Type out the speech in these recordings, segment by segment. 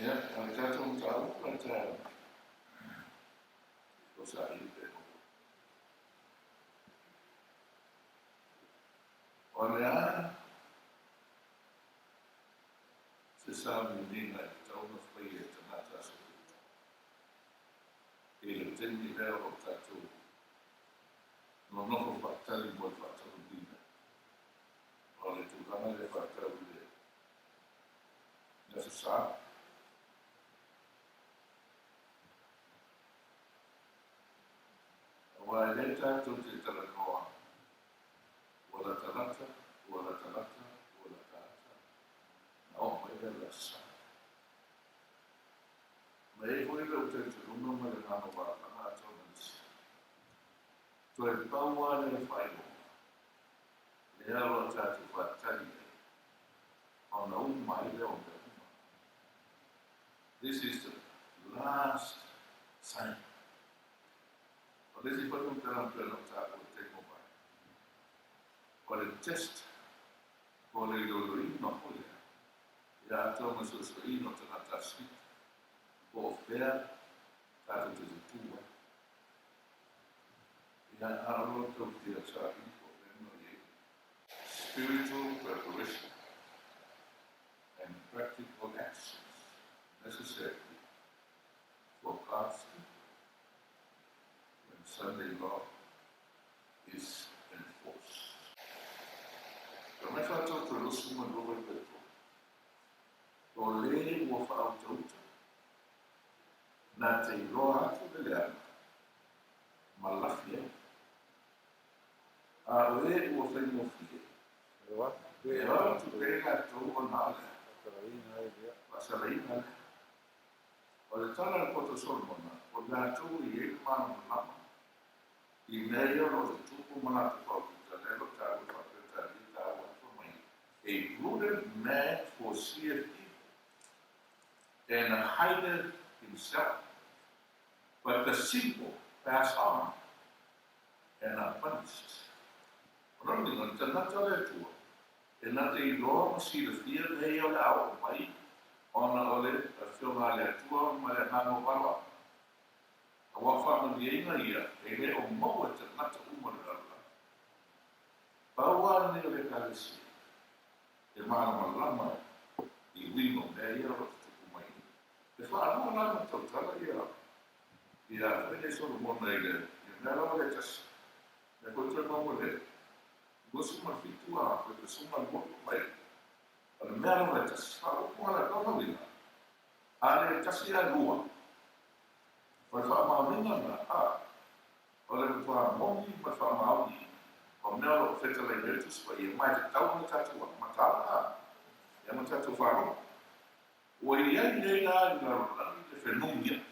Ia, o le tatou mataupu na taeao, o saili pe maua. O le a se sauniuniga e tatau ona faia e tagata Aso Fitu i le taimi lea o lo o tatou nonofo faatali mo le faataunuuina o le tulaga lea faatau i le Aso Sa. Aua e le tatou te talanoa ua latalata, ua latalata, ua latalata, na oo mai lea o le Aso Sa. Ma e i ai foi lou talitonuga ma le agaga valavaga atoa ma nisi. Toe pau lava lea faailoga, lea o lo o tatou faatali ai, ona uma ai lea o mea uma. This is the last sign. O le isi foi faamatalaga pei ona ou taua i le taimi ua mavae, o le test po o le iloiloina foi lea ia atoa ma le suesueina o tagata asifita po o fea tatou te tutū ai. Ia, a o lo o tau fia saili po o fea mea o i ai. Spiritual preparation and practical actions necessary for God's people when Sunday law is enforced. Ka mai fatou toe 22 vai toe tolu. O le ua faautauta, na te iloa atu le leaga ma lafi ai. A o e ua faigofie, e o atu pea latou ona o le faasalaina lea. O le tala a le poto Solomona, o latou e i ai le malamalama i mea ia o lo o tutupu ma latou faauluta, lea o lo o taua e faapea Peretania taua atu mai, A prudent man foreseeth evil, and hideth himself, but the simple pass on and are punished. O lona uiga, o le tagata o le Atua, e na te iloa ma silafia mea ia o le a oo mai ona o le Afioga a le Atua ma le Agaga o Valoa. Aua o faamanuiaina ia e le o maua e tagata uma o le lalolagi. Pau lava lenei o le Ekalesia e malamalama i uiga o mea ia o lo o tutupu mai nei. E faalua la ona tautala ia ia foi nei Solomona i le mea lava lea e tasi. Mea foi toe maua le 27 a foi 12 mai o le mea lava e tasi. Faaopoopo la lona uiga, a le tasi ae lua, o le faamaoniga lena, a o le matua moni ma le faamaoni o mea o lo o fetalai mai le Tusi Paia, ma e tatau ona tatou mataala a, ia ma tatou faalogo. Ua i ai nei la i le lalolagi le fenumiai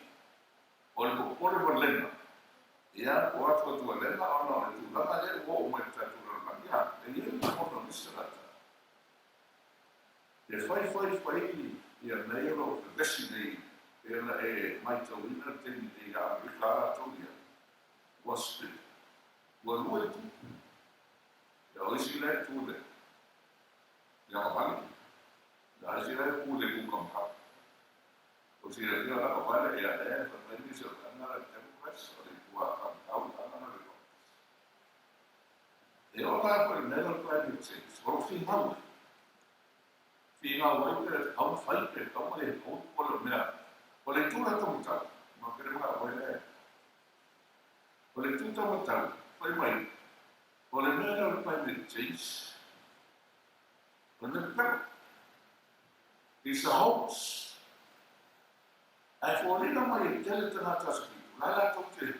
o le popole walega, ia, po o atuatualega ona o le tulaga lea ua oo mai i le tatou lalolagi, a, e i ai le lagona o nisi tagata e fai fai fai ia mea ia o lo o vevesi nei pei ona e maitauina le taimi nei ia Amerika a latou ia, ua split, ua lua itu. Ia o isi la e tu le le agavale, ia a isi la e tu le kukamkau. O silafia o le agavale, ia lea e fai mai nisi o le aga le Democrats, o le itu a kamkau le aga le Republicans. E oo la foi i le mea lea o le climate change, o lo o finau ai. Finau ai pe tatau ona fai pe tatau ona le tatau, o le mea, o le itu la taumatau, ma pele manao ai lea. O le itu taumatau, Fai mai, o le mea lea o le climate change, o le mea pepelo. It's a hoax. Ae foliga mai e tele tagata Aso Fitu, la e latou te,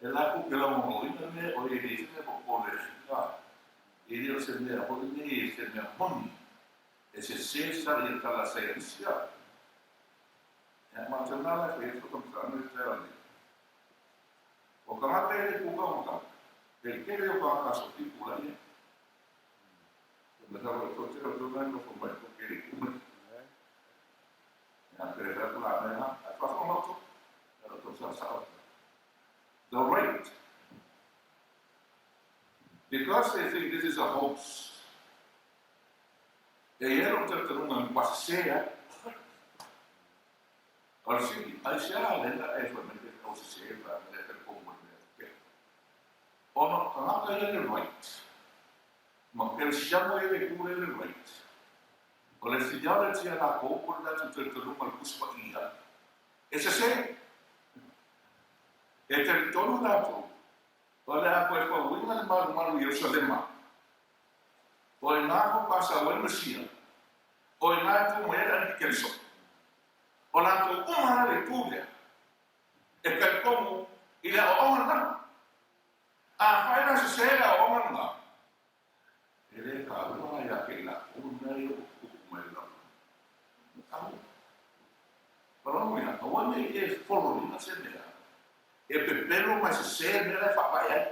e latou te lagolagoina le mea, oi e leai se mea popole, e le o se mea foi nei, se mea moni, e sese sa ia tala saienisia. Ia, ma te nā la e fai atu faamatalaga i le taeao nei. O tagata e le kuka o matau, e tele o tagata Aso Fitu la ia. Masalo e toatele o tau nofo mai ko ke le kuma. The right. Because they think this is a hoax. E i ai lou talitonuga ua sese ai. O le sili, aisea lena e fai mai pe ua sese pe a mea talitonu mai mea tetele. Ona o tagata ia le right, ma kerisiano ia le itu lea le right, o le theology a latou po o le latou talitonuga o le Tusi Paia, e sese. E talitonu latou, o le a toe fauina le malumalu i Ierusalema. O i ina ko Pasau ai Mesia, o i ina e tu mai ai le Antikeriso. O latou uma la le itu lea, e talitonu i le aoaoga lena. Afai la sese le aoaoga lena, e le taua la ia te i latou le mea ia ua tutupu mai le lalolagi. E taua. O lona uiga, aua ne i e fololiga se mea e pepelo ma e sese le mea la e faavae ai.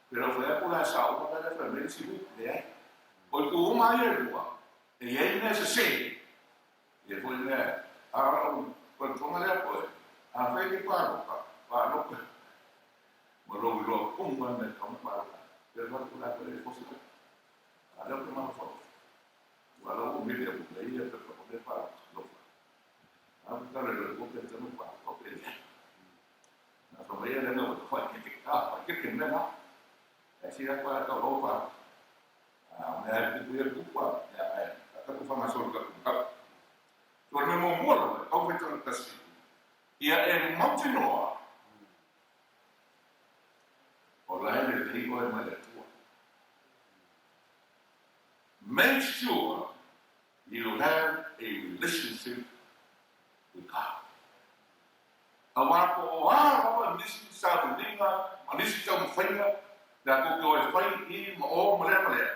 Pe lau fai atu la e sao uma mea la e fai mai le isi itu, leai. O itu uma lava ia e lua, e i ai mea sese, e i ai foi mea, a o lau fautuaga lea koe, afai e te palota, palota ma lou iloa tonu lava mea e tatau ona palota ai. Pe alu atu la koe e fosi oe. A lea ou te mafaufau, aua o la ua mele atu nei ia pepa o mea palota, lofa. A ou tatalo i le Atua pe tatau ona palota pe leai. Na fai mai ia lea ua whaikeke, ah, whaikeke mea na. E si atu ai tau lopa. Ah, mea ai kuku ia kuku a, ia ai, a taku whangasoro taku kau. So le mea muamua lava, au whai tanga tasi. Ia e mautinoa, o la e lelei oe mai le Atua. Make sure you have a relationship with God. Aua ko o a lava nisi sauniga ma nisi taumafaiga pe a tou te o e fai i ma o ma lea ma lea,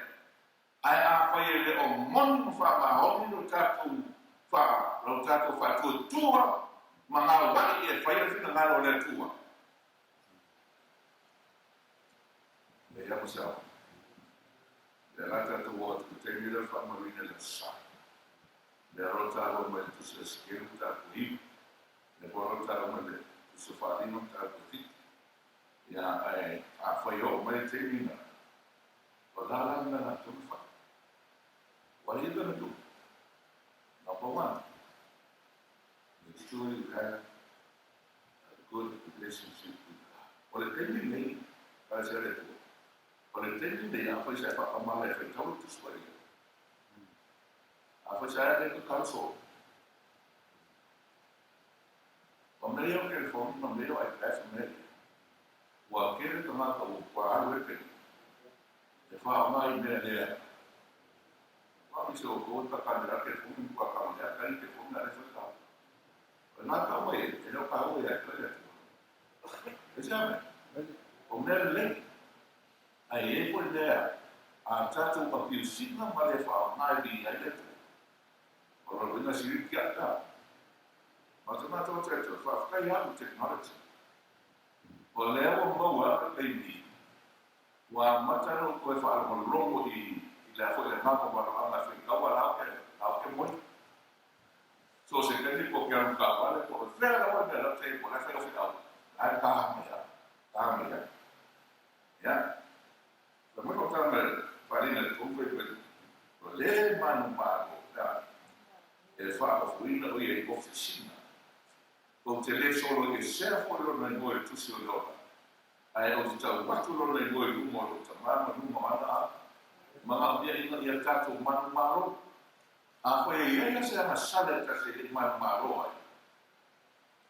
ae afai e le o moni ma faamaoni lo tatou fa, lo tatou faatuatua ma gaua'i e faia le finagalo o le Atua, e leai lava se aoga. Lea la tatou o atu i le taimi lea o le faamauina i le Aso Sa. Lea loa taua mai le Tusi a Esekielu mataupu e 9. Lea foi loa taua mai le Tusi o Faaaliga mataupu e 7. Ia, ae afai e oo mai le taimi na, o le a la le mea latou na fai? What are you gonna do? Number one, make sure you have a good relationship with God. O le taimi lenei, Ekalesia a le Atua, o le taimi lenei afai sa e faatamala e faitau le Tusi Paia, Afai sa e le tatalo. O mea ia o telefoni ma mea ia o iPads ma mea ia, ua tele tagata ua alu ai taimi e faaaoga i mea lea. Ua nisi o outou e tatale la telefoni ma tua tau lea tali telefoni a le fai tau. O lena tau mai e le o taua ia te oe le Atua. E se a mea? O mea lelei. Ae i ai foi mea a tatou abuse ina ma le faaaoga e viia ai le Atua. O lona uiga sili tiai la. Ma te matou atu e toe faafetai alu technology. O lea ua maua atu le taimi ua amata ona ou toe faalogologo i le a foi le agaga maroaga e faitau a la ou te moe. So o se taimi po o ke alu taavale po o fea lava le mea la ou te ai po o la e fai au feau, la e ta mai lava, ta mai lava. Ia, fai mai lou tama e faalina i le tonu fai mai, Ua le manumalo pe a e faaofoina o ia i ofisina. Ou te le solo esea foi lona igoa i le tusi o le ola, ae ou te tau atu lona igoa i luma o lou tama ma luma o ana alo. Manaomia ina ia tatou manumalo. Afai e i ai se agasala e tasi e le i manumalo ai,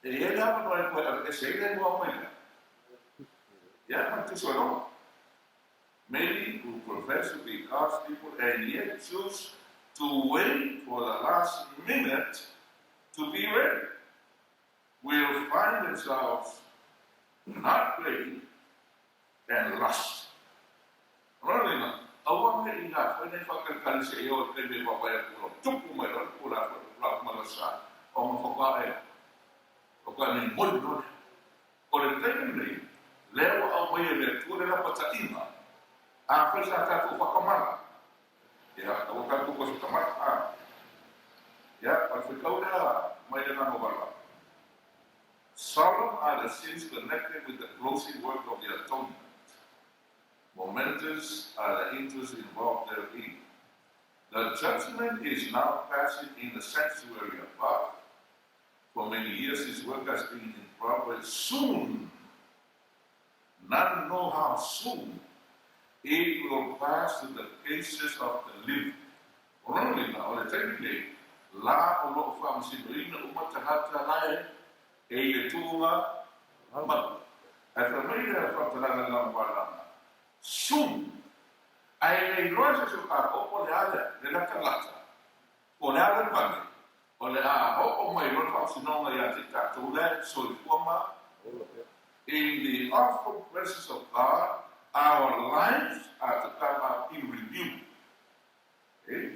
e i ai le avanoa e toe aveese ai le igoa mai lea. Ia, ma tusa loa. Many who profess to be God's people and yet choose to wait for the last minute to be ready will find themselves not ready and lost. O lona uiga, aua ne i hāpai nei whakakarese i ō taimi e wawae atu loa, tupu mai loa le Tulafono, tulafono ma sa, o ma whakaea, whakaea nei moi loa lea. O le taimi lenei, lea ua aumai e le Atua le lapataiga, afai sa tatou whakamana, ia, aua tatou koe whakamana, a, ia, o le whekau lea mai le agaga o Valao. Solemn are the sins connected with the closing work of the atonement. Momentous are the interests involved therein. The judgment is now passing in the sanctuary above. For many years this work has been in progress. Soon, none know how soon, it will pass to the cases of the living. O lona uiga, o le taimi nei, la o lo o faamasinoina uma tagata lae e i le tuuga malu. Ae fai mai le faamatalaga i lana wānanga, Soon! Ae le iloa e se isi o kākou po o le a le latalata, po o le a le vave, o le a oo mai loa le faamasinoga iā te i tātou lae soifua ma In the awful presence of God, our lives are to come up in review. Okay?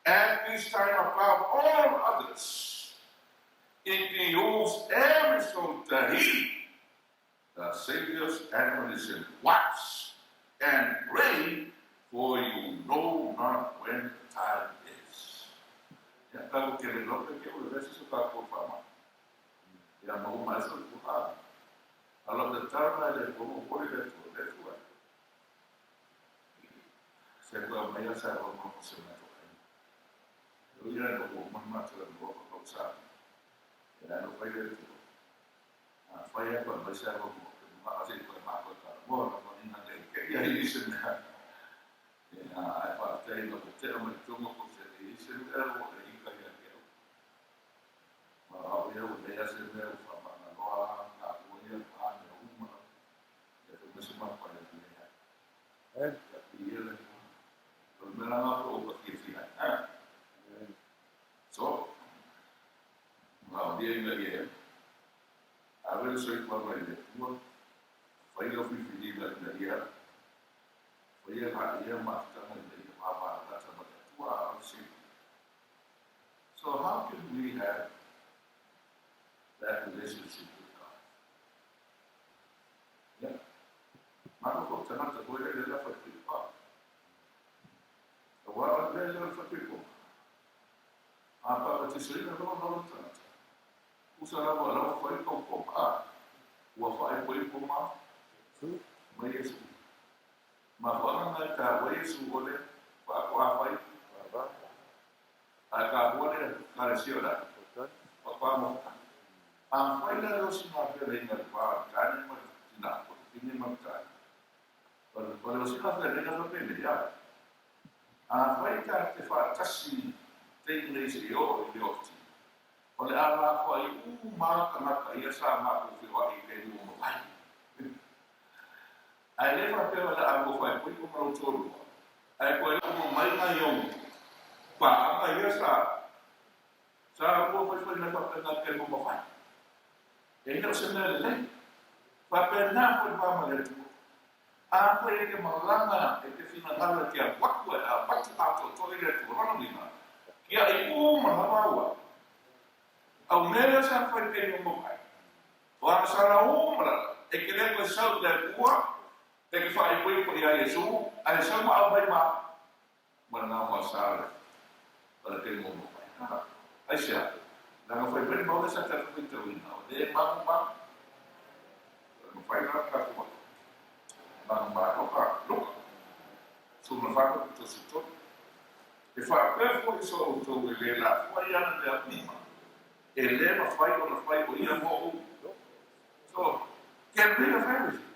At this time above all others, it behoves every soul to heed the Savior's admonition, Watch and pray, for you know not when the time is. Ia, tatou te le loto ke o le vesi so tatou whama. Ia, ma uma eso i puha. Alo te tara le komo pori le tua, le tua. Se koe mai a sa o mo se mai to kai. O ia no ko mai ma te mo ko sa. Ia no fai le tua. A fai a koe mai sa o mo ma a se koe ma koe ka mo na mo ina le ke ia i se mea. Ia ai pa te no ko te o mai tungo ko se i se mea o e i ka ia ke au. Ma au ia o le ia se mea o fa ma na loa ka o ia pa me uma. Ia te mo se ma pa ia le ia. Eh, ia le. O le mea la o ka fia fia. Eh. So, Manaomia ina ia ave le soifuaga i le Atua, fai lau filifiliga ina ia faia la ia mafutaga ina ia vavalalata ma le Atua a o le Savior. So how can we have that relationship with God? Yeah. Malo ko tangata koe le la whakaipa. Aua le le whakaipa. A parakatisaina loa lona tagata, usa lava lau whai koukou, a ua whaaipoipo ma ma Iesu. Ma whaanga e ta wa Iesu o le whaako a whai, a ka hua le kalesia la, whakwa mo. A whai la leo si ngā whera inga le wā, tāne ma le tina, ko te tine ma le tāne. O le osina whera inga whapene, ia. Afai ta te faatasi teinei se i oo i le oti, o le a lafoai uma tagata ia sa matou feoai i le lua mavae. Ae le faapea o le a nofoaipoipo ma lou toalua, ae koe lau uma mai nai ou paaga ia sa sa lua faifai mai faapena i le lua mavae. E le o se mea lelei. Faapena foi le va ma le Atua. Afai e te malaga e te finagalo e te avatu e avatu atoatoa i le Atua, lona uiga, kia i uma lava ua au mea lea sa fai pei o mau ai. O ana sala uma lava, e te le koe sau i le Atua, e te whaaipoipo i a Iesu, ae sau ma au mai ma, ma na ma sa le, o le pei mo mau ai. Aisea, leaga fai mai le mau lea sa tatou faitauina, o le magu ma, o le mafai la tatou atu. Magu ma loka, luka, 14 pito 13. E faapea foi so outou e le lafoa ai ana mea uma, e le mafai ona fai o ia mo outou. So, get rid of everything.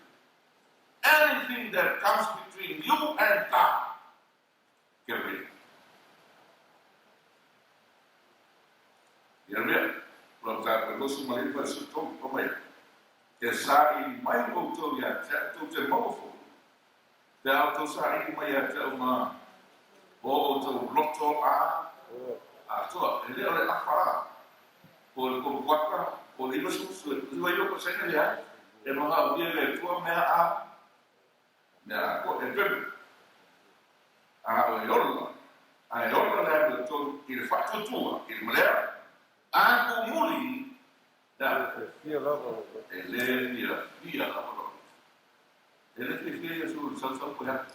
Anything that comes between you and God, get rid. Ia mea, ua tatou 29 13, o mai. E saili mai outou ia te au, tou te maua foi, pe a outou saili mai ia te au ma o outou loto a atoa. E le o le afa a, po o le komuaka, po o le 99 pasene leai, e manaomia e le Atua mea a mea atoa, e pele. A o e ola, a e ola le amiotonu i le faatuatua i le malea, a tumuli E le fiafia lava lou loto. E le fiafia Iesu i le sausau koe atu.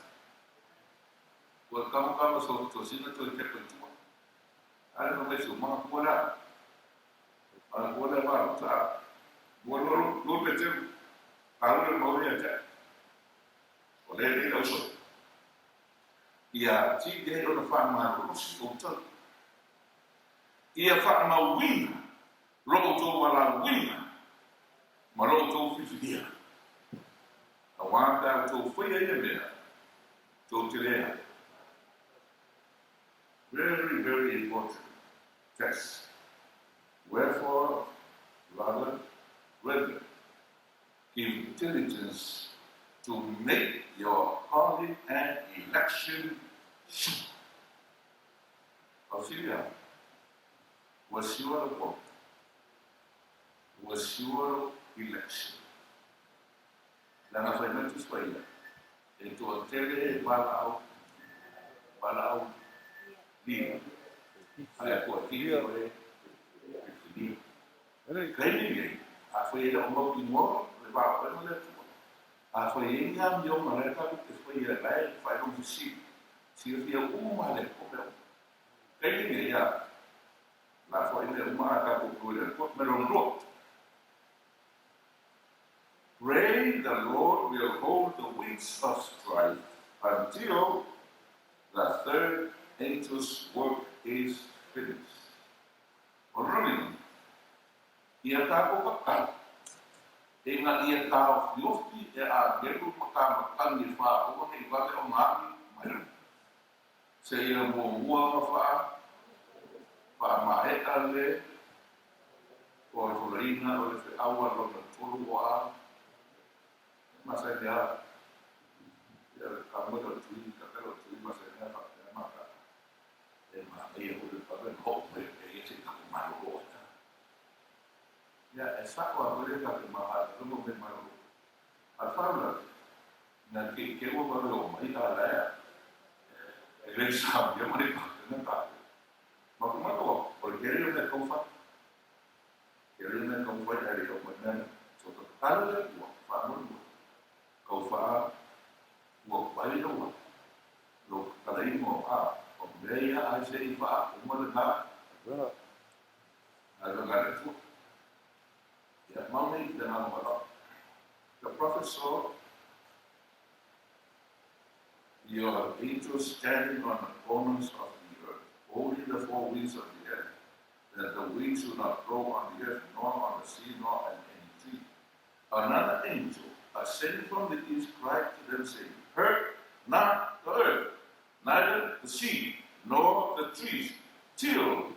Ua kamokamo tosina toe tepa i tua. A le fai mai si o maga pua lea. Maga pua lea va ta. Ua lua lua petelu. Aule mau ia te. O le le au so. Ia ti e ona wha malolosi outou. Ia faamauina lo outou valaauina ma lo outou filifilia, auā pe a outou faia ia mea, tou te le ai. Very, very important test. Wherefore, rather, brethren, give diligence to make your calling and election sure. Ausilia, ua siua lou pono. Ua siua lou election. Leaga fai mai Tusi Paia, e toatele e valaau, valaau lima, ae toatili o e filifilia. Taimi lenei, afai e le o mautinoa le valaauina le Atua, afai e i ai ni amioga la e tatou te faia la e faailoga fesili, silafia uma le Atua mea uma. Taimi lenei, a la foai mea uma a tatou pue i le Atua, mea lona lua. Pray the Lord will hold the winds of strife until the third angel's work is finished. O lona lima, ia tātou tatau, e nga ia tāowhiofi e āgelu ma tā matangi e whāoa nei vale o ngā angi mai. Se ia muamua ma wha, whaamae'a le folafolaina o le feaua lona tolu o a masani a ia le kamoe o tui, kakala o tui masani a whapea maka. E manaia foi le vave ona oo mai o ia se i tatou malolo ai a. Ia, e sa'o a foi le tatou mahaʻaʻa mo mea malolo. A le faalavelave, na te ike ua vave oo mai a lae a e le saunia ma le pakena tatou. Ma ku manawa, o le tele ia o mea taumafai. Tele ia o mea taumafai ae le i oo mai mea na. So tatalo le Atua, faamolemole, kau faa ua pai lou atu. Lou tatalaina o a, o mea ia ai se i faa uma lena. Galuega a le Atua. Ia mau nei le agaga malao. The prophet saw your angels standing on the corners of the earth, holding the four winds of the air, that the wind should not blow on the earth, nor on the sea, nor on any tree. Another angel, ascending from the east, cried to them, saying, Hurt not the earth, neither the sea, nor the trees, till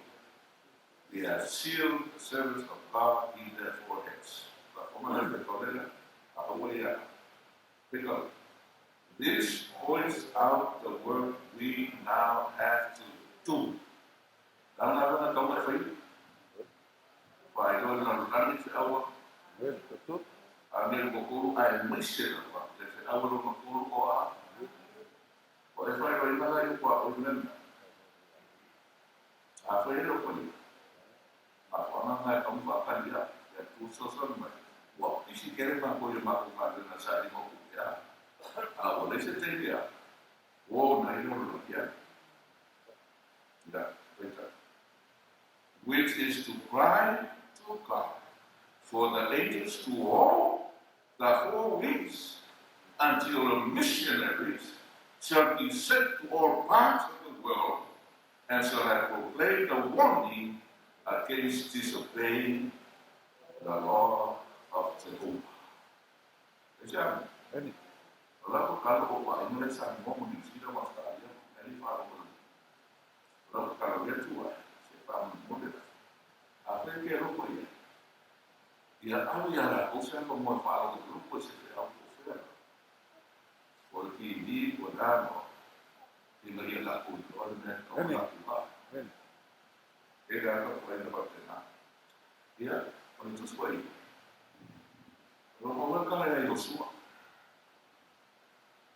we have sealed the servants of God in their foreheads. This points out the work we now have to do. Faailoa le lalolagi feaua a me lona tolu aemaise lava le feaua lona tolu o a o e faailoaina la i ua o le mea. Afai e le o faia, mafuaaga na e tau faatali a le Atua fesoasoani mai. Ua pisi tele matou i a matou galuega sa lima o tupe a, a ua leai se taimi a o na i lalolagi ai. Ia, peitai. Which is to cry to God for the angels to hold the four winds until the missionaries shall be sent to all parts of the world and shall have proclaimed the warning against disobeying the law of Jehovah. Aisea? O la tatalo o paʻina le Samoa ma Niu Sila ma Ausetalia ma mea i faalogologo. O lau tatalo i le Atua, se faamolemole la. Afai e ke alofa ia. Ia ave iā latou se avanoa e faalogologo i se feau po o fea, po o le TV po o le a noa, ina ia latou iloa le mea e tatau ona latou vaai. E le ata fai na faapena. Ia, o le Tusi Paia, o lo o tala ia Iosua.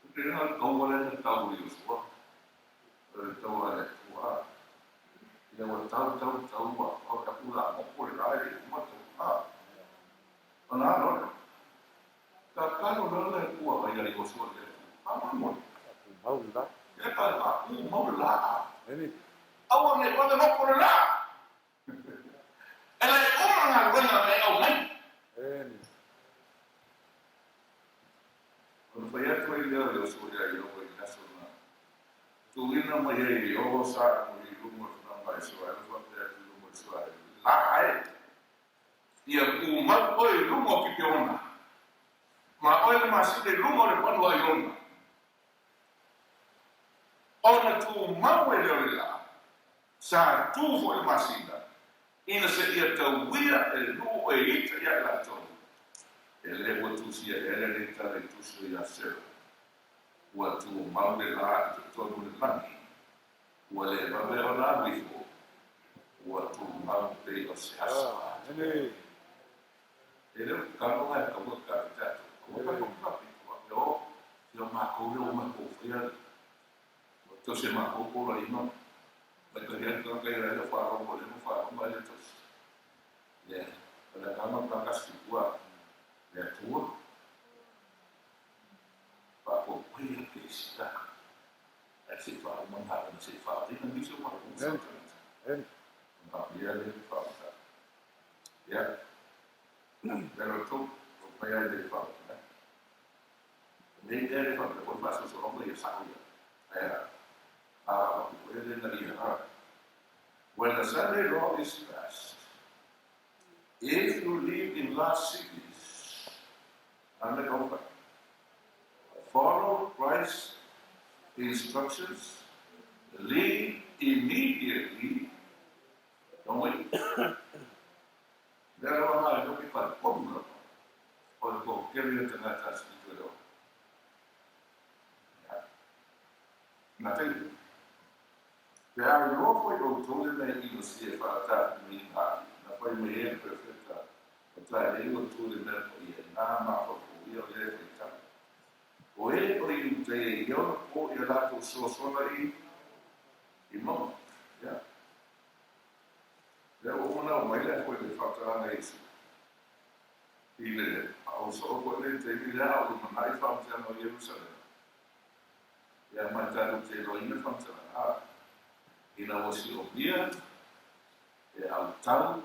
O te na taua lea na tau e Iosua. O le taua a le Atua. Ina ua tau tau tau ua pau le aku la moko le la e uma tau. A. Ona alo lea. Tatalo loa le Atua mai ia Iosua i le Atua. Faamolemole. Mau le la. Ia ta faapu mau le la. Aua ne i vave moko le la. E le uma galuega na e aumai. Ona fai atu ai lea o Iosua iā Ieova i le aso na tuuina mai ai e Ieova sa mo i luma o le tulaga a Isaraelu faapea atu i luma o Isaraelu, La ae, ia tumau oe i luma o Kipeona, ma oe le masina i luga o le manu a Iona. Ona tumau ai lea o le la, sa tu foi le masina, ina seia tauia e le nuu o Eita ia i latou. E le ua tusia ea lenei tala i tusi o Iasera, ua tumau le la i totonu o le lagi, ua le vave ona alu ifo, ua tumau pei o se aso atoa. E le o tatalo la e taua ta tatou, aua tatou faapito a o si o matou lea ua matou faia ua tosi e matou poloaiga mai ka hea tagata ia lea faalogo lea ma faalogo ai le tosi. Lea, o le agaga o tagata ua le Atua faapuapuaia pe sita ae se i faauma galuega se i faaulina nisi o matou tagata. Ona faapea lea faauta. Ia, When the Sunday law is passed, if you live in large cities, follow Christ's instructions, leave immediately, don't wait. Lea lava la e noke faletonu lava o le toatele o tagata a Sipito e ola. Ia. Na taimi. Pe a iloa foi outou le mea inosia e faatafi mai i ngā na fai mai ai le perofeta o tae ua tu le mea paia i ngā mafaufau ia o lea e faitau. O e o Iutaia i ona po i a latou soasola i i mauga. Ia. Lea ua uma ona aumai lea foi le faamatalaga a Iesu i le faaosoo foi lea i le taimi lea a o lumanai le faamatalaga o Ierusalema. Ia ma e tatou te iloaina le faamatalaga a ina ua siomia e autau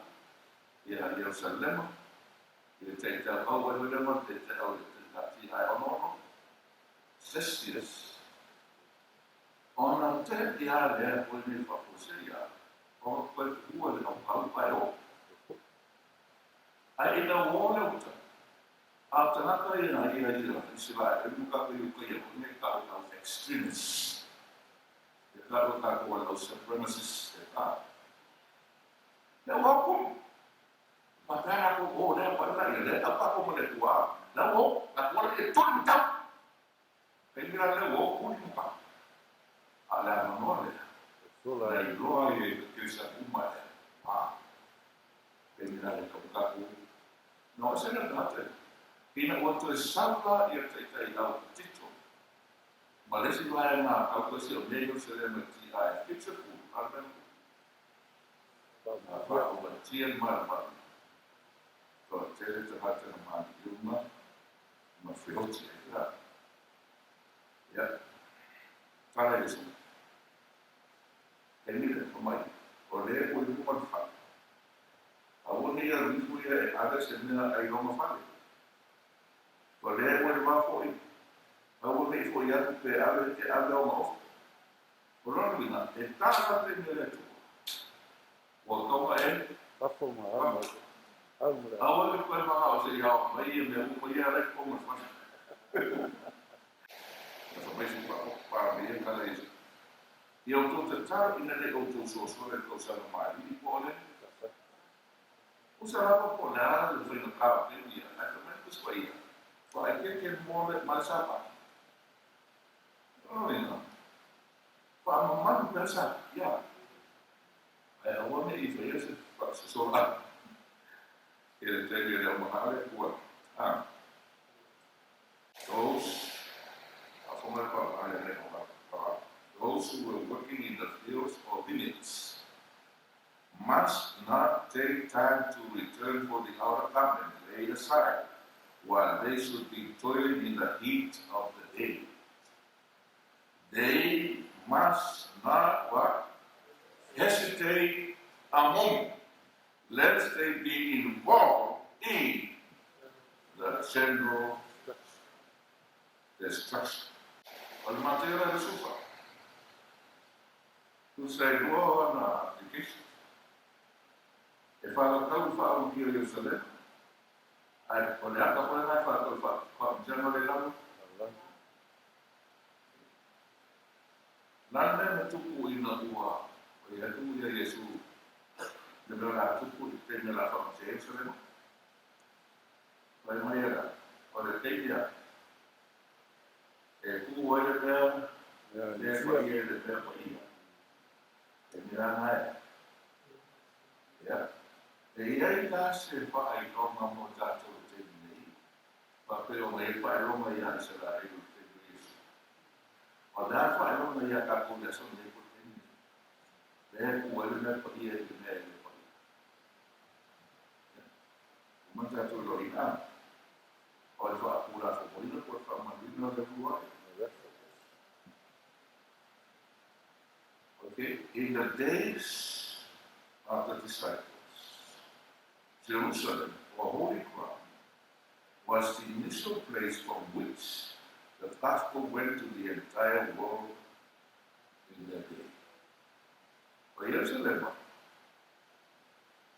ia Ierusalema i le taitau au ai lea ma le taitau au i le tatai ono ono Cestius ona te ia lea foi nei faafuasei a Ona koe pua le aukau pae o. Ae ina ua o le uta, a o tagata ia ia ia Isaraelu ma tatou Iutaia foi nei tau e au extremists, e tau e tatou o le au supremacists e ta. Lea ua o kumu. Faapea latou, o lea pae la ia lea tau tatou ma le Atua, lea ua o, tatou ala ia tuli ma tau. Taimi la lea ua o kuli ma tau. A o le avanoa lea, na iloa ai e Kerisiano uma e a taimi la lea tau tatou. Na o se mea tagata ia. Ina ua toe sau la ia taitai au Tito ma le isi vaega a tau toe si o mea Ierusalema i ti ae picture ku a le mea ku. A faaomatia le malumalu. Toatele tagata na maliliu ma ma feoti ai la. Ia, tala Iesu. Taimi lea, fai mai, o lea ua i luma le fale. Aua ne i alu ifo ia e ave se mea ai lona fale. O lea ua i le va foi, aua ne i foi atu pe ave e ave ona ofa. O lona uiga, e tala le taimi a le Atua. Ua tau e. Lafo ma au ma au ma le. Aua le toe manao se i ao mai ia mea uma ia ala i totonu o le fale. Na fai mai se pa mai ia tala Iesu. Ia outou tatalo ina ne i outou soasoa i le tausaga maalii po o le. Tusa lava po o le a le faigata o taimi ia, ae fai mai le Tusi Paia, Faaeteete mo le ma le Sapati. O lona uiga, faamamalu pea le Sapati, ia, ae aua ne i faia se faasosola i le taimi e le o manao le Atua. A. Those, those who were working in the fields or vineyards must not take time to return for the outer garment laid aside, while they should be toiling in the heat of the day. They must not what? Hesitate a moment, lest they be involved in the general destruction. O le Mateo la Lusufa. Tusa e lua o ana application. E whakatau i whaauki o Yerusalema, ae o le ata foi lena e whakatau i whaamutianga o le lalo. La le mea na tupu ina ua oi atu ia Iesu le mea o le a tupu i te taimi o le a whaamatia Yerusalema. Fai mai e la, o le taimi a e tu ai le mea le paia i le mea paia. E mea ana e. Ia, e i ai la se faailoga mo tatou i le taimi nei, faapea ona i ai faailoga iā Isaraelu i le taimi o Iesu. O le a le faailoga iā tatou i le aso nei po o le taimi nei? Lea e tu ai le mea paia i le mea e le paia. Ia, uma tatou iloaina, o le faatulafonoina po o le faamamaluina o le Atua ai. Okay, in the days of the disciples, Jerusalem, or Holy Ground, was the initial place from which the gospel went to the entire world in that day. O Ierusalema,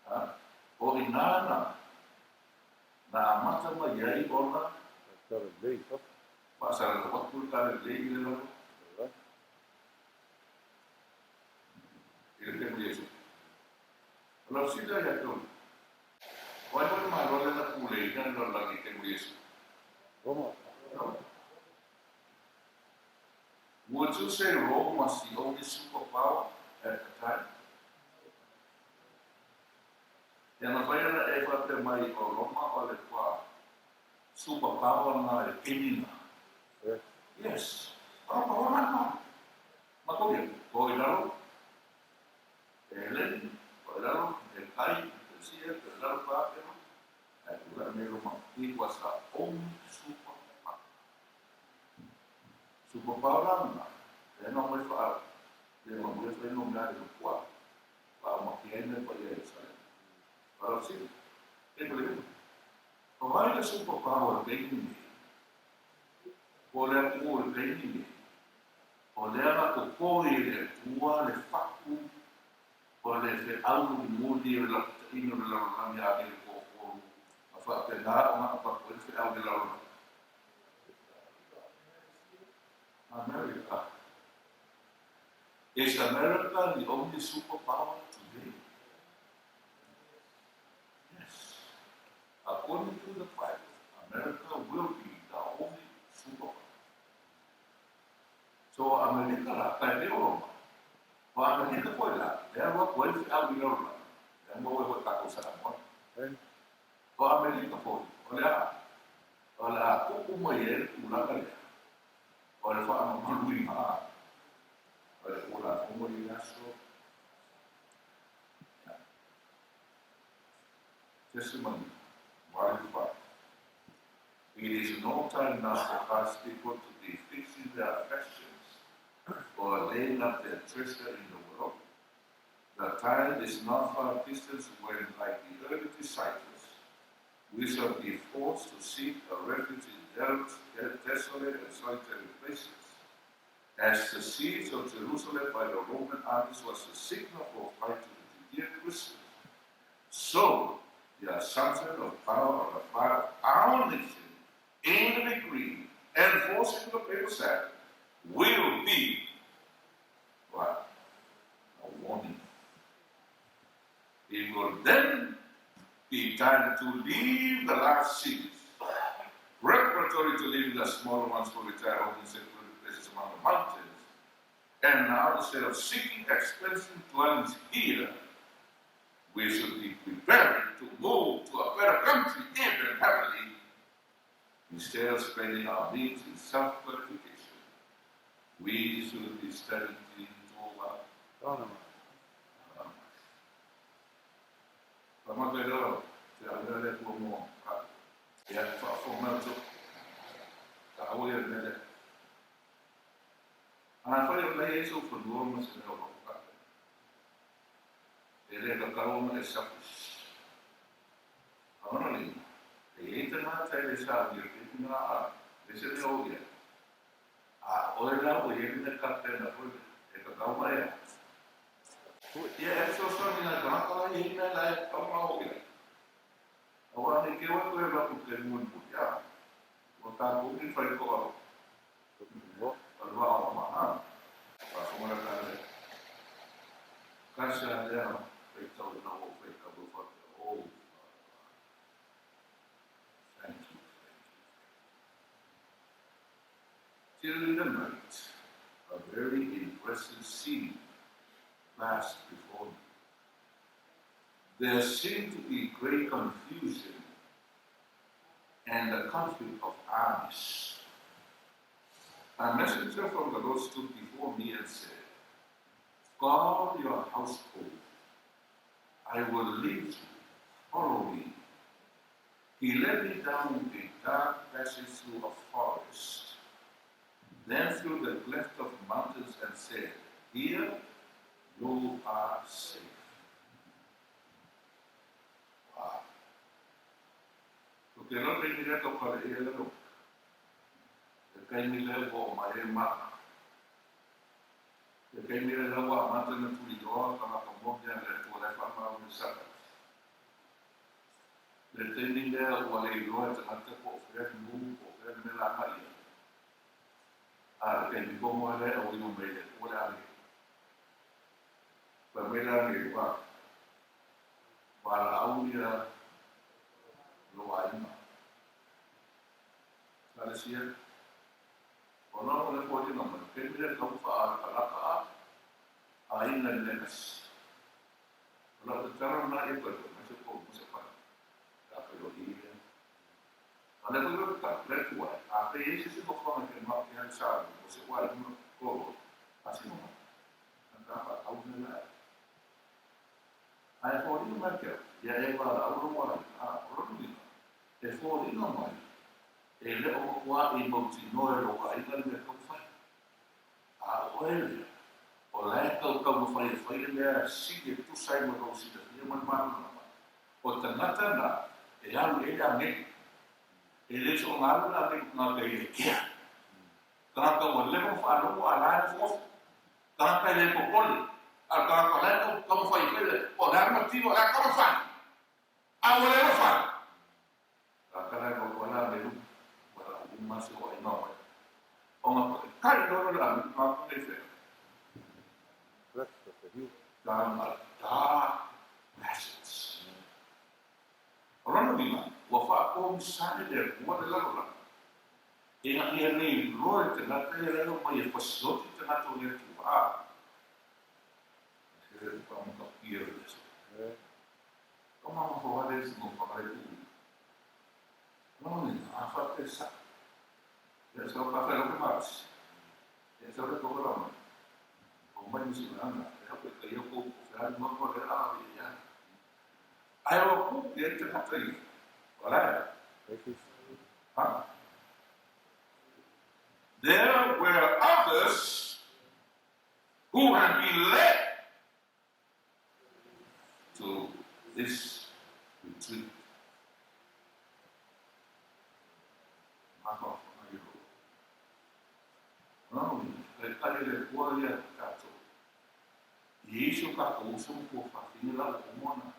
ha, o i nā na, na amata mai ai ona faasalalau atu le Talalelei i le lalo. I le taimi o Iesu. O lau sila ia te Ulu. O ai foi le Malo lea na puleina le lalolagi i le taimi o Iesu? Roma. Roma. Would you say Rome was the only superpower at the time? Ia na fai ana e faapea mai o Roma o le kua superpower na i le taimi na. Yes. Roma, Roma, Roma. Matou ia, o i lalo e Heleni, o i lalo e Kai, e Peresia, o i lalo Papero, ae tulai mai Roma. It was the only superpower. Superpower la lena, lea na omai faa, lea na omai fai no mea le makua, faaumaki ai mea paia i Ierusalema. O lau sili, e pele uma. O ai le superpower i le taimi lenei? Po o le atunuu i le taimi lenei, o lea na totoe e le Atua le fatu o le feau mulimuli o le lapataiga o le lalolagi a ave i le toatolu ma faapena ona avatu ai le feau i le lalolagi. America. Is America the only superpower today? Yes. According to the Bible, America will be the only superpower. So o Amerika la, kai pei o Roma. O Amerika foi la, lea alu atu ai le feau i lalolagi, lea maua ai foi tatou Samoa. O Amerika foi, o le a? O le a tupu mai ai le tulaga lea, o le faamamaluina o le Tulafono i le aso. Testimony, Volume 5. It is no time now for God's people to be fixing their affections or laying up their treasure in the world. The time is not far distant when, like the early disciples, we shall be forced to seek a refuge in desolate and solitary places. As the siege of Jerusalem by the Roman armies was the signal for flight to the Judean Christians, so the assumption of power on the part of our nation in the decree enforcing the Papal Act will be what? A warning. It will then Be time to leave the large cities, preparatory to leaving the smaller ones for retired homes in secluded places among the mountains. And now, instead of seeking expensive dwellings here, we should be preparing to move to a better country, even heavenly, instead of spending our means in self-glorification. We should be studying Torah. Afai o lea iai sou fanua ma se mea o loo faapena, e le tatau ona e selfish. A ona lima, e iai tagata e le saunia pei na a le se mea o iai. A oe la ua iai le mea kapena foi lea, e tatau ona e a. Ia e fesoasoani nai tagata la iai mea la e tatau ona o iai. Aua ne i keu atu e alu atu i tai mulimuli, a ua tatou ni faitoa Oh, thank you, thank you. During the night, a very impressive scene passed before me. There seemed to be great confusion and the conflict of armies. A messenger from the Lord stood before me and said, Call your household. I will lead you. Follow me. He led me down a dark passage through a forest, then through the cleft of mountains, and said, Here you are safe. Wow. Ko te rau nei mea tau kare e rau. E kai mi leo o mai e mana. E kai mi leo a mata na turi roa ka maka mo mea le tua le wha mau me saka. Le taimi lea ua le iloa e tagata po o fea le mū po o fea le mea la agai ai. A le taimi komo ai lea e auina mai le Atua le agelu. Fai mai le agelu, A, valaau ia lou aiga. Ekalesia, ona o le foliga mai, taimi lea tau faaalakalaka a aiga i le mea tasi. O lau tatalo lena ia toe foi mai se pou ma se pai. Pe a feiloai ia. A o lea foi ua tatalo, le Atua e, afai e i ai se isi nofoaga e fia mao ki a le saoa mo se ua i luna o pasina mai. Na ta faatau mea la e. Ae foliga mai ke au, ia e valaau lou aiga, a o lona uiga, e foliga mai, e le o matua i mautinoa e lou aiga le mea tau fai. A o oe lea, o la e tau taumafai e fai le mea sili e tusa ai ma lou silafia ma le malamalama, o tagata na e alu i ai le agelu. E le soona alu le agelu i tagata e le kea. Tagata ua leva ona faalogo a la e nofonofo. Tagata e le popole, a o tagata o la e tau taumafai e fai le, po o le a le matino, o le a taumafai, a ua le mafai. Kakala e maua la me luku, ua lau uma se o aiga mai. O nga kai lolo le anu nga kune whea. Breakfast of you. Down a dark passage. O lona uiga, ua whaakōmisane le Atua le lalolagi. E nga ia nei loa e tagata ia lalo mai e fasioti tagata o le Atua, a. Se le whakamaka pia le aso. Ka mama whaware se mo whakare uu. Lona uiga, a whate sa. Ia sa ka whai roke malosi. Ia sa roke ora mai. O mai musi mai ana. E hau e kai au kou ko whai mo ko le a ia. Ai o ku e te mata i. Wala. Ha? There were others who had been led to this retreat. Mafaufauga i lou. O lona uiga, taitai le Atua ia i tatou. I isi o tatou uso ma tuafafine la ua uma ona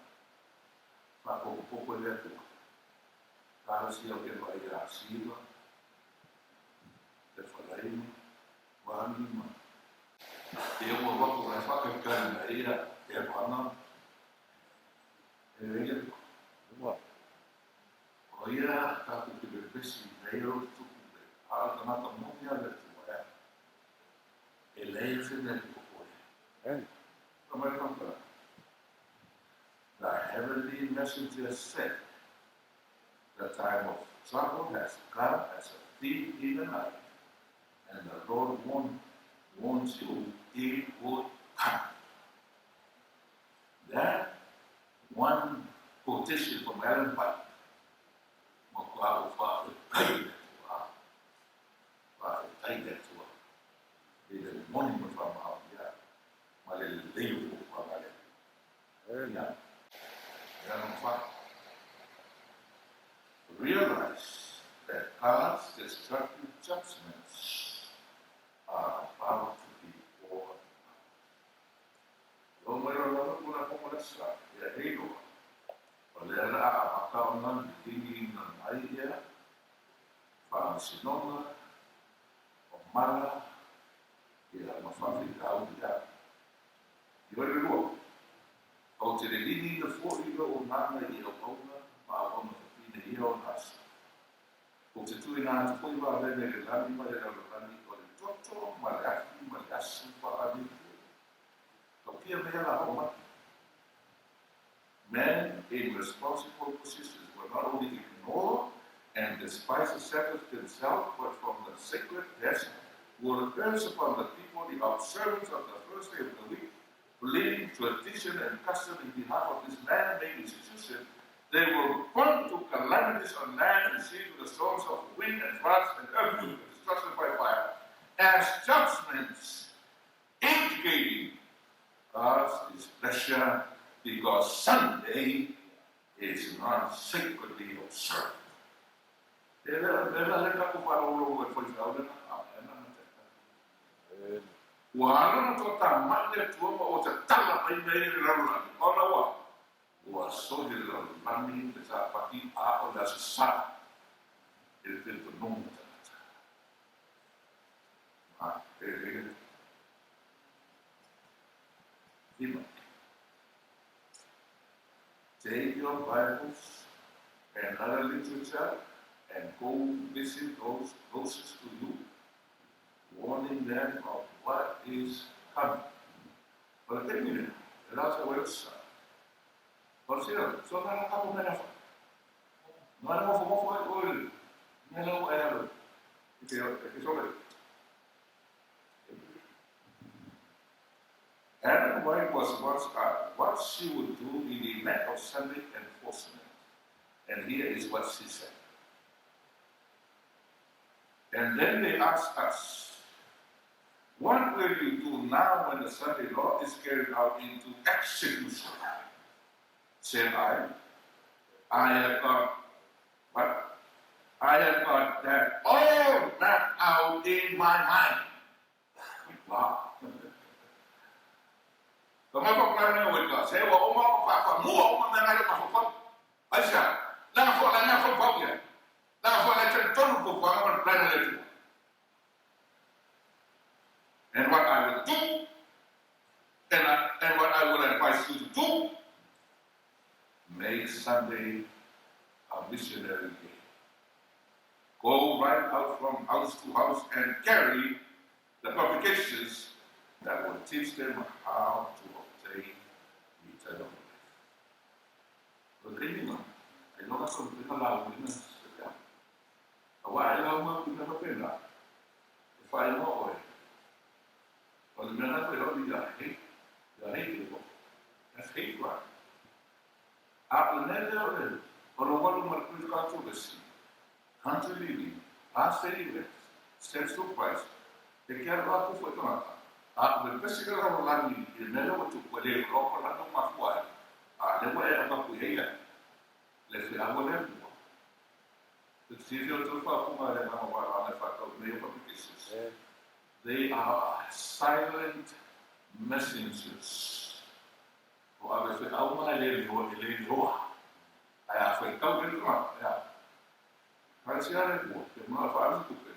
faapopopopo e le Atua. Talosia o ke vaai iā Siva, Efaraima, Mani ma e ua alu atu ai faatalitali mai ia e vana e lei le Manaia loa le tupu le a o le tagata moni lava le Atua, e a? E leai se mea e te popole ai. Fai mai le faamatalaga, The heavenly messenger said, The time of trouble has come as a thief in the night, and the Lord warned, warns you it would come. That one quotation from Ellen White, matua ou faafetai i le Atua, faafetai i le Atua i le moni ma le faamaonia ma le lelei o fuafuaga a le Atua. Ia, ia number 5. Realize that God's destructive judgments are about to be poured out. Lo mai o lalo kula kongolesa ia heiloa, o lea le a amata ona liligiina mai ia faamasinoga o mala ia ma faafitauli ia. I oi le lua, ou te liligiina foi lou agaga i auauna ma auauna fafine ia ona aso. Ou te tuuina atu foi vaveve i le lagi ma le lalolagi o le toto ma le afi ma le asu faaaliutu. Tautia mea la ho mai. Men in responsible positions will not only ignore and despise the Sabbath themselves, but from the sacred desk will urge upon the people the observance of the first day of the week, blaming tradition and custom in behalf of this man-made institution. They will point to calamities on land and sea, to the storms of wind and floods and earthquake and destruction by fire, as judgments indicating God's displeasure because Sunday is not sacredly observed. E le la le tatou faalogologo e faifeau lena a ena na taitai. Ua ala ona toatamai le Atua ma ua tatala mai mea ia i le lalolagi, ona ua ua soli e le lalolagi le Sapati a o le Aso Sa i le talitonuga o tagata. Ma e le 5. Take your Bibles and other literature and go visit those closest to you, warning them of what is coming. O le taimi lea, e la se website. O le sila, so na ka mo mea fa. Na le mofo mofo ai oe le mea la ua e alu. I te sole. Ellen White was once asked what she would do in the event of Sunday enforcement, and here is what she said. And then they asked us, What will you do now when the Sunday law is carried out into execution? Said I have got what? I have got that all mapped out in my mind. Wow. Ka mai whakapae o ka se ua oma o whawhamua o mea ngai o mawhawhau. Aisha, nanga fo la nga fo pau ia. Nanga fo la chen tonu ko whanga man plana le tua. And what I will do, and what I will advise you to do, make Sunday a missionary day. Go right out from house to house and carry the publications that will teach them how to obtain eternal life. O le taimi lena, ailoga sau faiga lauina se feau. Aua a e lauga atu i mea faapena, e faaigoa oe, o le mea lena koe o ia hate, ia hate le popo. That's hate crime. A o le mea lea o le olowalu ma le great controversy, country living, last day events, steps to Christ, e ke aloha atu foi tagata, a o le pese ka lalolagi i le mea lea ua tupu, e le iloa po o le a tau mafua ai, a lea ua e avatu i ai ia le feau a le Atua. Te silafia o le faafofoga a le agaga o Alana e faatau i mea ia publications. They are silent messengers. O ave feau ma e le leoa, e le leoa. Ae a faitau le tagata, e a? Kaisia le Atua, te mana whaalu tupe,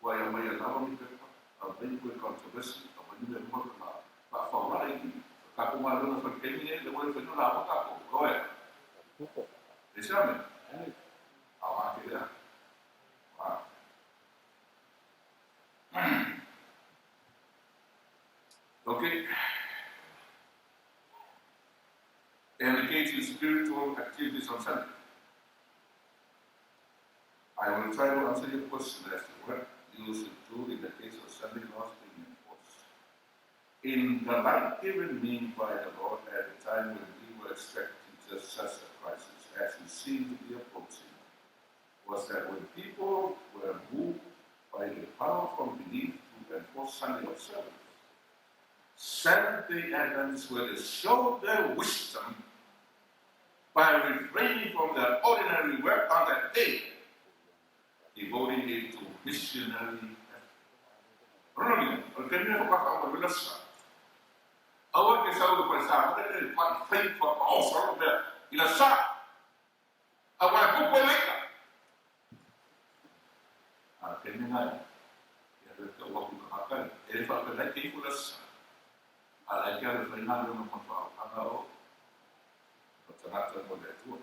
ua ia mai a lava ni pepa, a mai koe controversy, a mai ni mea uma ka la, whaawhaura i ki, ka ko ngā runa whaikemi nei, le wai whenua la awa tākou, roe. E se ame? A wā te rea. Wā. Okay. And engage in spiritual activities on Sunday. I will try to answer your question as to what you should do in the case of Sunday laws being enforced. In the light given me by the Lord at the time when we were expecting just such a crisis as it seemed to be approaching, was that when people were moved by the power from beneath to enforce Sunday observance, Seventh-day Adventists were to show their wisdom by refraining from their ordinary work on that day, devoting it to missionary effort. O lona uiga, o le taimi lea faatoa mai le sa. Aua e te sau i le falesa, aua e te pai fai whakaoso alo mea i la sa. Aua e pupu e leika. A taimi ngai, ia le te uaku ka hakai, e le whaapenai te ifo la sa. A lai ke ale whai ngā leo ma whaokanga o o tangata mo le atua.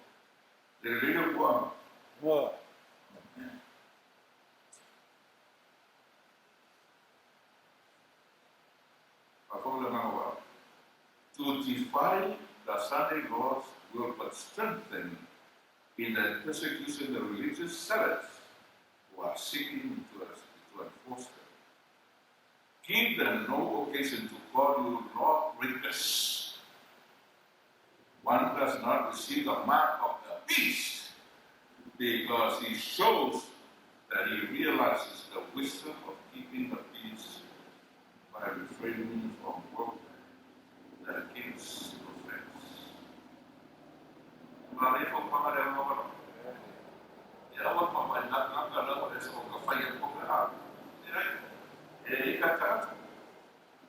Le le kua. Mua. To defy the Sunday laws will but strengthen in their persecution the religious zealots who are seeking to, to enforce them. Give them no occasion to call you lawbreakers. One does not receive the mark of the beast because he shows that he realizes the wisdom of keeping the peace by refraining from work that gives offense. Ma le fo panga le ngo ba. Ya wa pa pa na na ka la wa so ka fa ya ko ka. E e ka ta.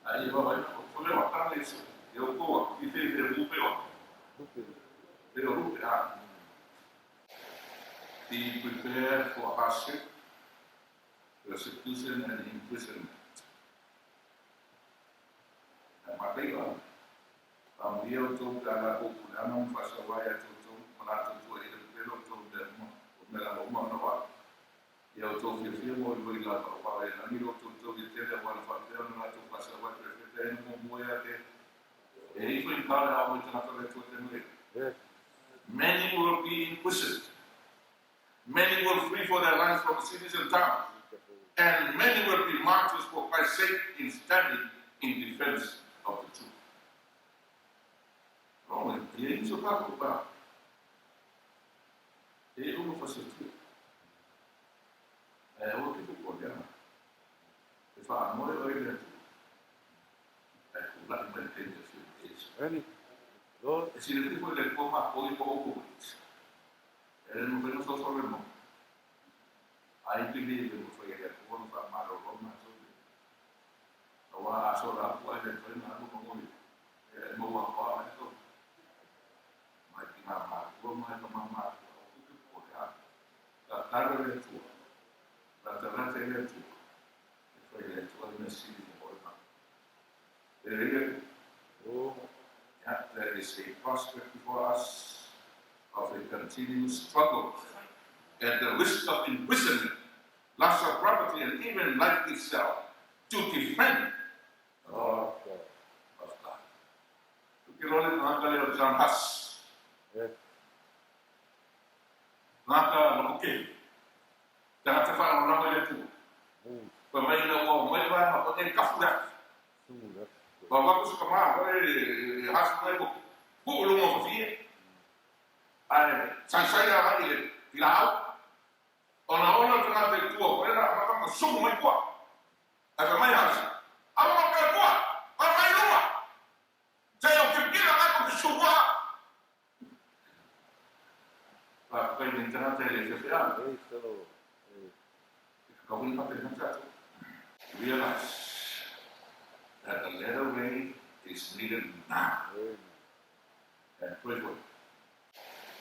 Ai wa wa ko le wa ta le so. Yo ko wa ki fe fe mu pe wa. Pe o ru pe a. Be prepared for hardship, persecution and imprisonment. Ma Amuia outou pe a lakou puleaga ma faasauā ia te outou ma latou tuaʻi le pepelo outou i mea uma, o mea lava uma ona oa. Ia outou fiafia molimoli lava, auā e lagi lo outou taui e tele auā na faapea ona latou faasauā i perefeta e na muamua ia te e ifo i ka le ao mai tagata le Atua te mai. Many will be imprisoned. Many will flee for their lives from cities and towns. And many will be martyrs for Christ's sake in standing in defense of the truth. Rongwe, e ai so ka pa. E o fasetia. E o ke ko le ana. E fa mo e o le atu. E ku la mai te te fi e. Ready? Lord. E si le ko le ko ma ko i ko ko. E no fe no so so le mo. Ai pili le mo fa ya ko no fa ma ro ro ma so. Awa a so la ku ai le fe na ko mo. E mo wa pa e to. Mai ki ngā mātua, mai ka mā mātua, o kuku ko le a. Ka taro le atua, rata rata le atua, e whai le atua i mea sili mo hoi mā. E reia, Oh. yeah, there is a prospect before us of a continued struggle at the risk of imprisonment, loss of property, and even life itself to defend the law of God. Ke lole ngaka le o John Huss. Yes. Ngaka no ke. Tangata whaaranga le atua. Pa mai na ua mai wa ma ko te kafu la. Sumu la. Pa wa ku ka ma ko e hasu mai ko. Ku lu mo fie. Ai sai sai la i le i la au. Ona ona tangata i tua ko era ma ka sumu mai kua. Ai fa mai hasu. Au ma ka kua. Pa mai luma. Sai o ke kila ka ko sumu. Pa kai ni tangata le fe fe a. Praise the Lord. Hey. Ka wini ka pe na Realize that the latter rain is needed now. Amen. And pray for it.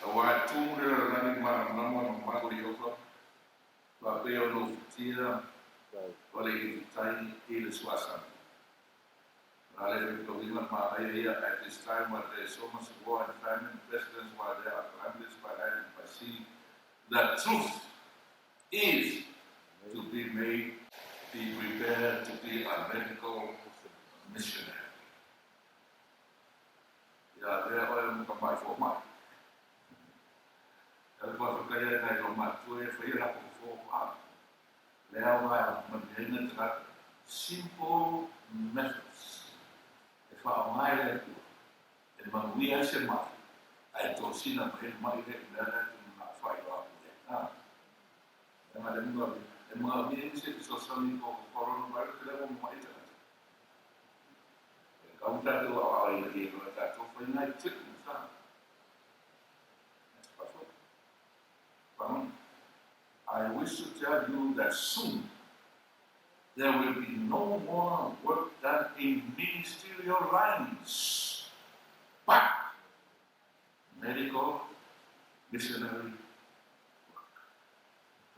Aua e tū le rani ma nama na mago i oka. Pa pe o no fitia Right. wale i tai i le suasana. Rale le kawinga ma ai ia at this time when there is so much war and famine, pestilence, while there are calamities by land and by sea, the truth is to be made, be prepared to be a medical missionary. Ia avea oe ma tamai fomai. E faafetai ai nai lou matua ia faia lako fofo o a. Le aoga e manuiaina tagata. Simple methods e faaaoga e le Atua e manuia ai se mai ae tosina mai ai le mai lea i mea la e te manao faailoa atu i ai. A. Leaga le manaomia, e manaomia ai se fesoasoani ko coronavirus lea ua mamai tagata. E kau tatou aoao ina ia loa tatou fai nai treatments a. I wish to tell you that soon there will be no more work done in ministerial lines, but medical missionary work.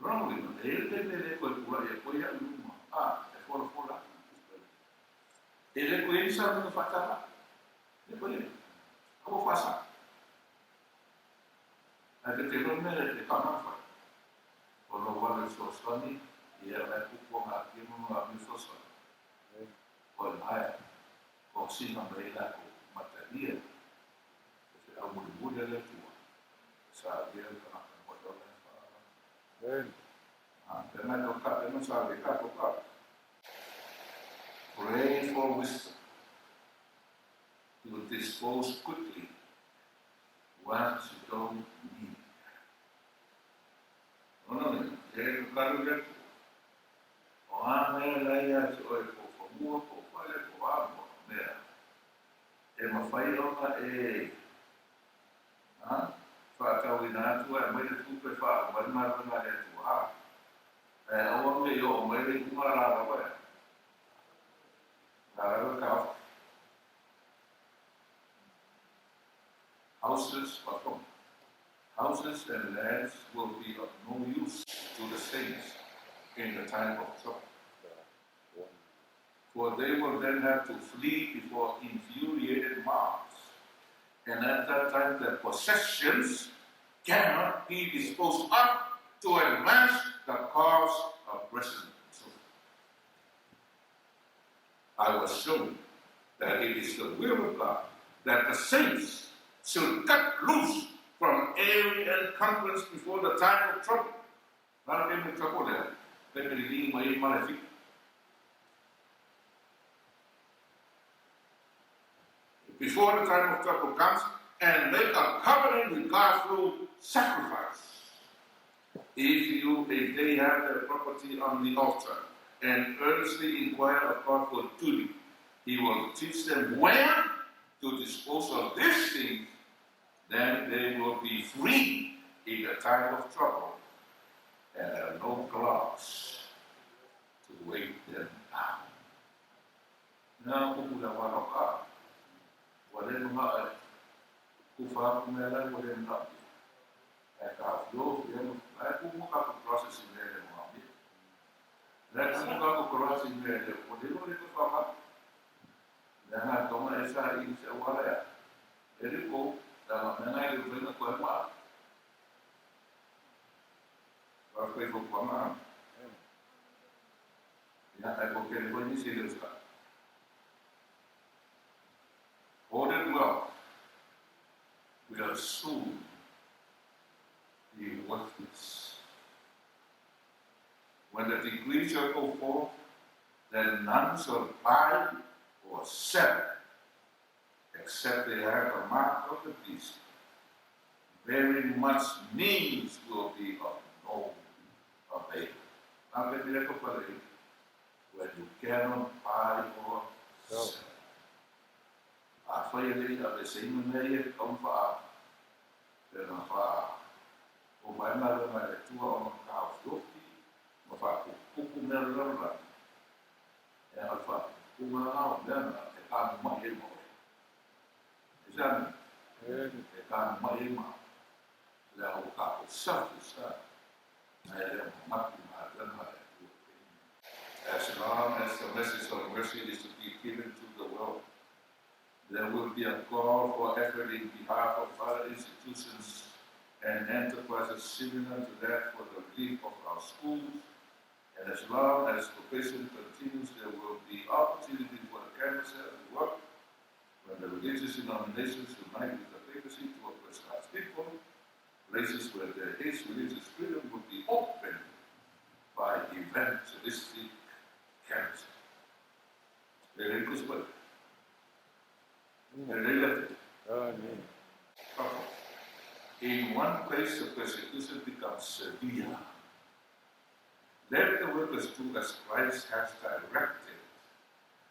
Lona uiga, e i ai le taimi e le toe tulai ai koe iaʻu i luma, a e folafola atu i Tusi Paia. E le toe i ai ni saunoaga faatala, e le toe i ai. Aua faasao. Ae te te loa mea e faamama fai. O lou alo i fesoasoani, ia la e pupu ngā kino ngā mi fesoasoani. O e maea, ko sina mai ai lākou matalia, e wheau mulimuli a le Atua, sa avea le tagata mo e ola e wha. Amen. A, pe ngai tau ka, pe sa avea ka tau ka. Pray for wisdom to dispose quickly what you don't need. Lona uiga, e kakalu le Atua. O a mea la ia te oe po fanua, po fale, po a mo mea. E mawhai ona e a, whaatauina atu ai mai le tupe wha mai galuega a le Atua a. Ae aua ne i oo mai le iuga la lava e. La lava ka ofi. Houses or home. Houses and lands will be of no use to the saints in the time of trouble. For they will then have to flee before infuriated mobs. And at that time their possessions cannot be disposed of to advance the cause of present truth. I was shown that it is the will of God that the saints should cut loose from every encumbrance before the time of trouble. Lalo ke me trouble lea, pe me lili mai ma le fiku. Before the time of trouble comes, and make a covenant with God through sacrifice. If you, if they have their property on the altar, and earnestly inquire of God for duty, He will teach them where to dispose of these things. Then they will be free in the time of trouble and have no clogs to weigh them down. Na upu le walo ka, ua le mga e kufa aku mea lai ua le mga e ka fio fio ma e ku mo ka ku process i mea le mga mi. Le ku mo ka ku process i mea le o le le ku fa ma. Le nga tonga e sa i se wala ya. E ri ko la nga mea ngai le venga ko e ma. Wa koe ko kua ma. Ia e ko kere koe nisi le uska. Hoarded wealth will soon be worthless. When the decree shall go forth, then none shall buy or sell, except they have the mark of the beast. Very much means will be of no avail. When you cannot buy or sell. Afai e le i aveseina mea ia e tatau ona faa, pe ona faa oma ai galuega a le Atua ona taofiofi ma faapupupu mea o le lalolagi, e aga le faapupupuga lena o mea na e tanuma'i ai ma oe. Aisea mea? E tanuma'i ai ma leaga ua tatou selfish a, na e le o manatu i galuega a le Atua i taimi nei. As long as the message of mercy is to be given to the world, there will be a call for effort in behalf of other institutions and enterprises similar to that for the relief of our schools. And as long as probation continues, there will be opportunity for the canvasser denominations unite with the papacy to oppress God's people, places where there is religious freedom will be opened by evangelistic charism. E lei kusi e lei le Amen. In one place the persecution becomes severe. Let the workers do as Christ has directed.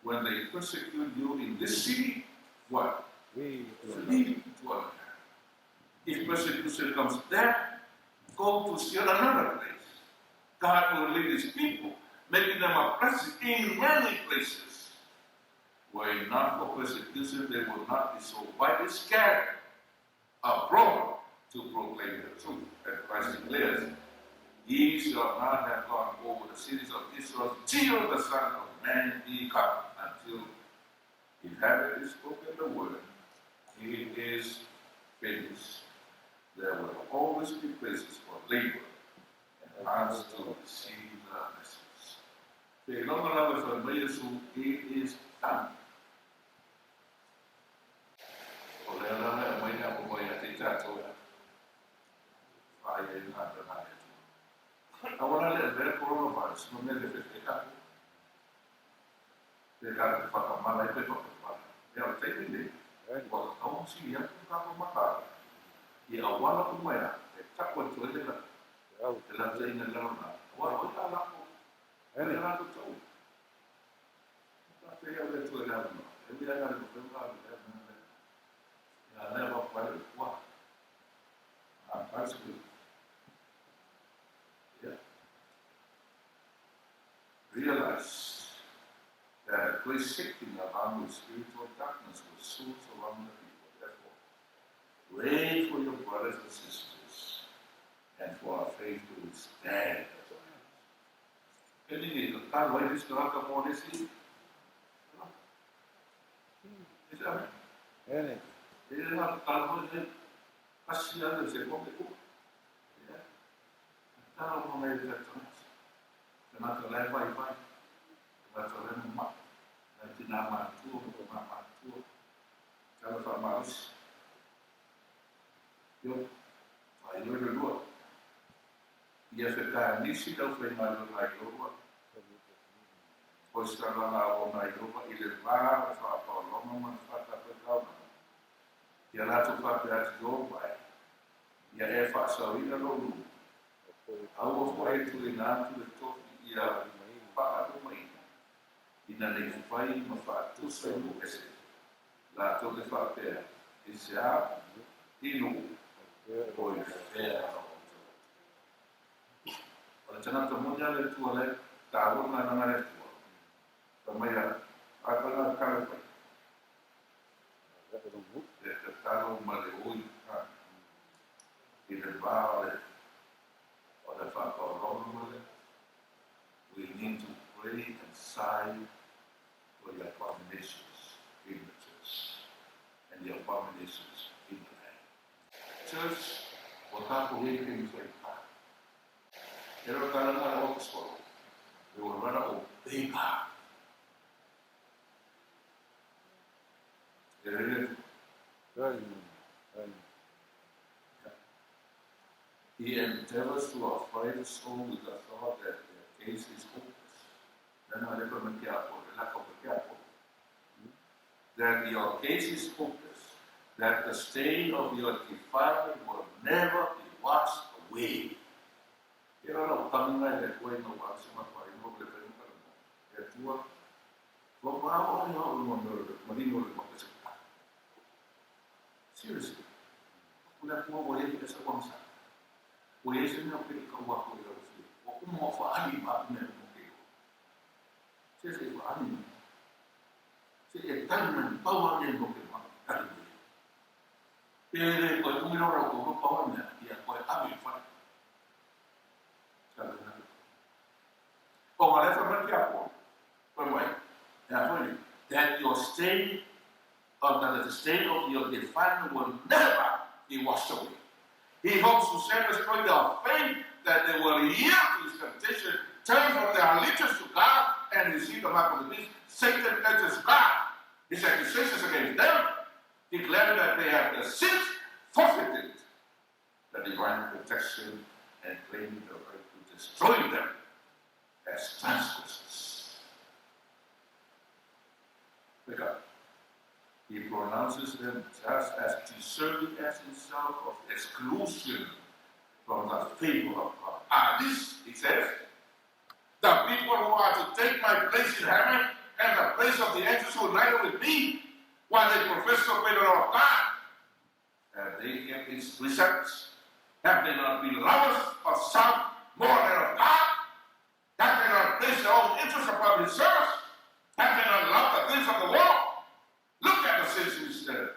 When they persecute you in this city, what? Flee to another. Flee to another. If persecution comes there, go to still another place. God will lead his people, making them a blessing in many places. Were it not for persecution, they would not be so widely scattered abroad to proclaim the truth. And Christ declares, Ye shall not have gone over the cities of Israel till the Son of Man be come, until he having spoken the word, it is finished. There will always be places for labor and hands to receive the message. Te longa lava e whai mai su, it is done. O lea lava e mai nā mo ia te tātou e. Whai e ngā te nā e tu. A wana le vere coronavirus, no me le whete ka. Te ka te whakamana i te whakamana. E au teimi nei, Amen. ua tatau si ia ku tātou matara. I a wala umaya, e taku atu ai le la, Au. te la te ina lalo nā. Wa o tā lako, e Amen. lako tau. Tā te ia le tu e lalo nā. E mea ngā le whenga le mea le. Ia lea wa pai le kua. A that's good. Yeah. Realize that a great shaking along with spiritual darkness will soon surround the people. Therefore, pray for your brothers and sisters and for our faith to withstand. Kani ni ka tā wai ris ka raka mō nesi. Is that Amen. E le ka tā wai ne kasi ana se kō ke kua. Tā mō nei te tangata. Tangata lai vai vai. Tangata lai mama. Lai tina mātua, mo mā mātua. Tala wha māusi. Io, whai lua le lua. Ia fe kā nisi tau whai ngā lua i lua. O sa langa o nā i lua i le vā o wha paolonga ma wha ta wha kauna. Ia lātou wha pe atu o mai. Ia e wha sauina lo lu. Aua fo e tu i nā tu e tofi ia whaalumaina. Ina nei whai ma whaatusa i mo ese. Lātou te whapea. I se a, i nuu, o i whea o O le tangata moni a le tua le tāua ngā nanga le tua. Ka mai a, a ka ngā kare pai. E te talo ma le ui ha. I le vā o le o le whakaorona ma le. We need to pray and sigh for the abominations in the church and the abominations in the land. Church, o tātou he ke ni whai tā. E rau karanga o te skolo. We will rather obey God. E rere Amen. Amen. He endeavors to affright the soul with the thought that their case is hopeless. Then I never make That your case is hopeless, that the stain of your defilement will never be washed away. E rara o tangi ngai le koe no wa se ma pa mo le pe mo E tua ko pa o ni o mo no le ma ni no le ma se. Seriously. Kuna kuma wo ye sa kwa msa. O ye se na pe ka wa ko le fi. O ku mo fa ali ma ne mo ke. Se se fa ali. Se e tan man pa wa ne mo ke ma ka ni. Pere ko tu ro ro ko pa wa ne ia ko ami fa. Sa na. O ma le fa ma kia ko. Pa mai. Ya fo ni. That your state of that the state of your defilement will never be washed away. He hopes to satisfy their faith that they will yield to his temptation, turn from their allegiance to God, and receive the mark of the beast. Satan urges God. His accusations against them declaring that they have the since forfeited the divine protection and claiming the right to destroy them as transgressors. Wake up. He pronounces them just as deserving as himself of exclusion from the favor of God. Are these, he says, the people who are to take my place in heaven and the place of the angels who united with me while they profess to obey the law of God? Have they kept his precepts? Have they not been lovers of self more than of God? Have they not placed their own interests above his service? Have they not loved the things of the world? Look at the sins instead.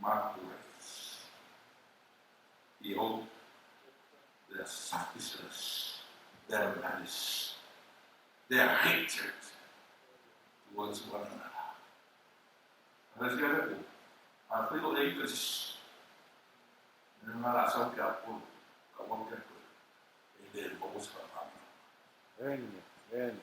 Mark writes, behold, their selfishness, their malice, their hatred towards one another. Amen. Amen.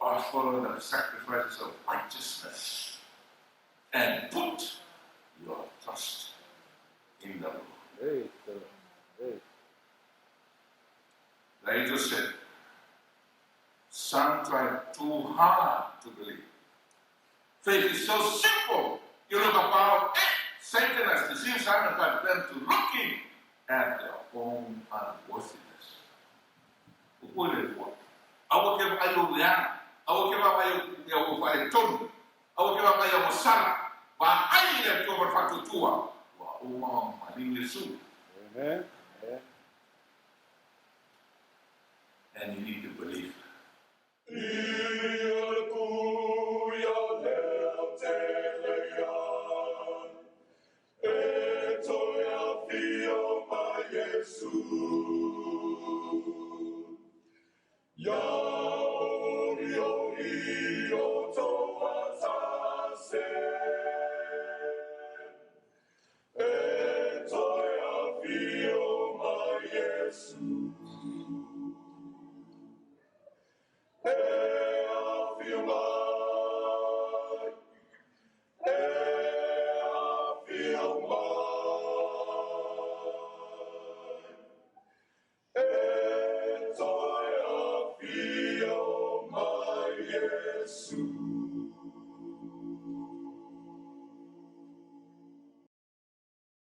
Offer the sacrifices of righteousness and put your trust in the Lord. Praise the Lord. Praise. The angel said, some try too hard to believe. Faith is so simple. You look above it. Satan has deceived some and got them to looking at their own unworthiness. Amen. Amen. And you need to believe. Yes.